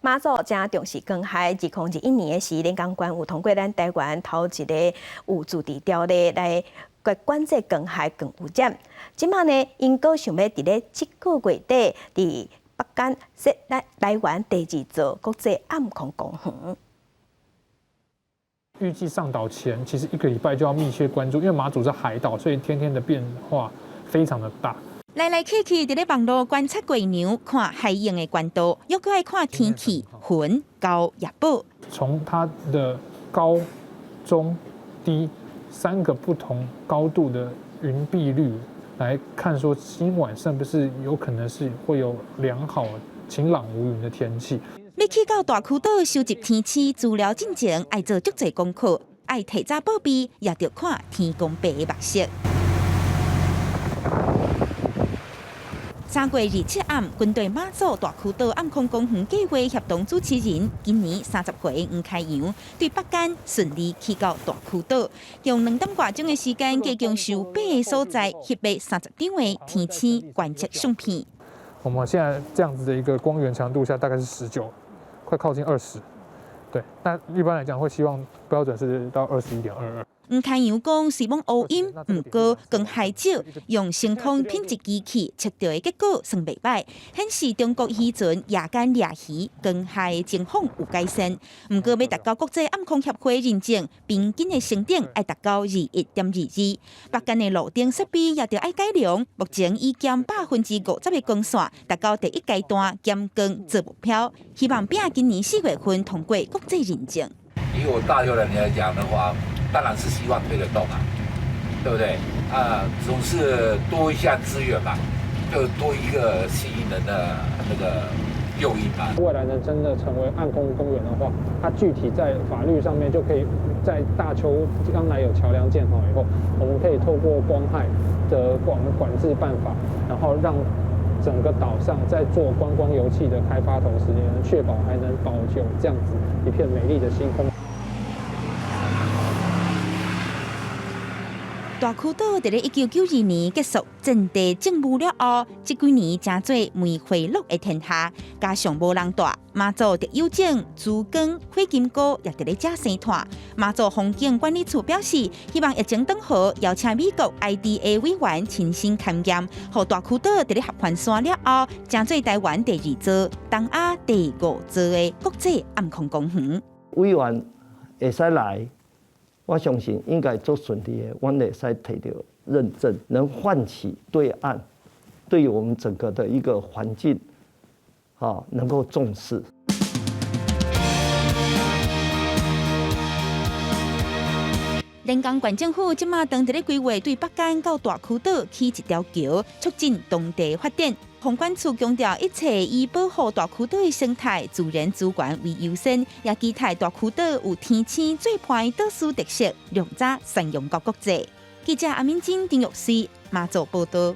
馬祖誠重視光害，2021年的時，連江縣有通過咱台灣頭一个有自治條例來管制光害光污染。這馬呢，𪜶閣想欲佇咧這個月底，佇北竿設立台灣第二座國際暗空公園。預計上島前，其實一個禮拜就要密切關注，因為馬祖是海島，所以天天的變化非常的大。來來去去，佇咧網路觀測月娘，看海湧的懸度，猶閣愛看天氣、雲、厚、也薄。從它的高、中、低三個不同高度的雲蔽率來看，說今晚是不是有可能是會有良好晴朗無雲的天氣。欲去到大坵島收集天星資料進前，愛做足濟功課，愛提早報備，也著看天公伯的目色。3月27暗，軍隊馬祖大坵島暗空公園計劃協同主持人，今年30歲黃開陽，對北竿順利去到大坵島，用兩點外鐘的時間，加強收八个所在，翕了30張的天星觀測相片。我們現在這樣子的一個光源強度下，大概是19，快靠近20。對，那一般來講會希望標準是到21.22。黃開陽講，雖罔烏陰，毋過光害少，用星空品質機器測著的結果算袂䆀，顯示中國漁船夜間掠魚光害的情況有改善。毋過欲達到國際暗空協會認證，平均的星頂愛達到21.22。北竿的路燈設備也著愛改良，目前以減50%的光線達到第一階段減光做目標，希望拼今年4月份通過國際認證。以我大坵人來講的話，當然是希望推得動啊，對不對？啊，總是多一項資源嘛，就多一個吸引人的那個誘因嘛。未來呢，真的成為暗空公園的話，它具體在法律上面就可以在大坵將來有橋梁建好以後，我們可以透過光害的管制辦法，然後讓整個島上在做觀光遊憩的開發同時，也能確保還能保有這樣子一片美麗的星空。大坵島佇咧1992年結束戰地政務了後，這幾年成做梅花鹿的天下，加上無人蹛，馬祖特有種珠光火金姑也佇咧遮生湠。馬祖風景管理處表示，希望疫情轉好，邀請美國 IDA 委員親身勘驗，予大坵島佇咧合歡山了後，成做台灣第二座、東亞第五座的國際暗空公園。委員會使來。我相信應該做順利的，阮會使提著認證，能喚起對岸對我們整個的一個環境，啊，能夠重視。連江縣政府這馬當佇咧規劃對北竿到大坵島起一條橋，促進當地發展。航管處強調，一切以保護大坵島的生態、自然資源為優先，也期待大坵島有天星做伴的島嶼特色，量早宣揚到國際。記者阿敏珍、丁玉思馬祖報道。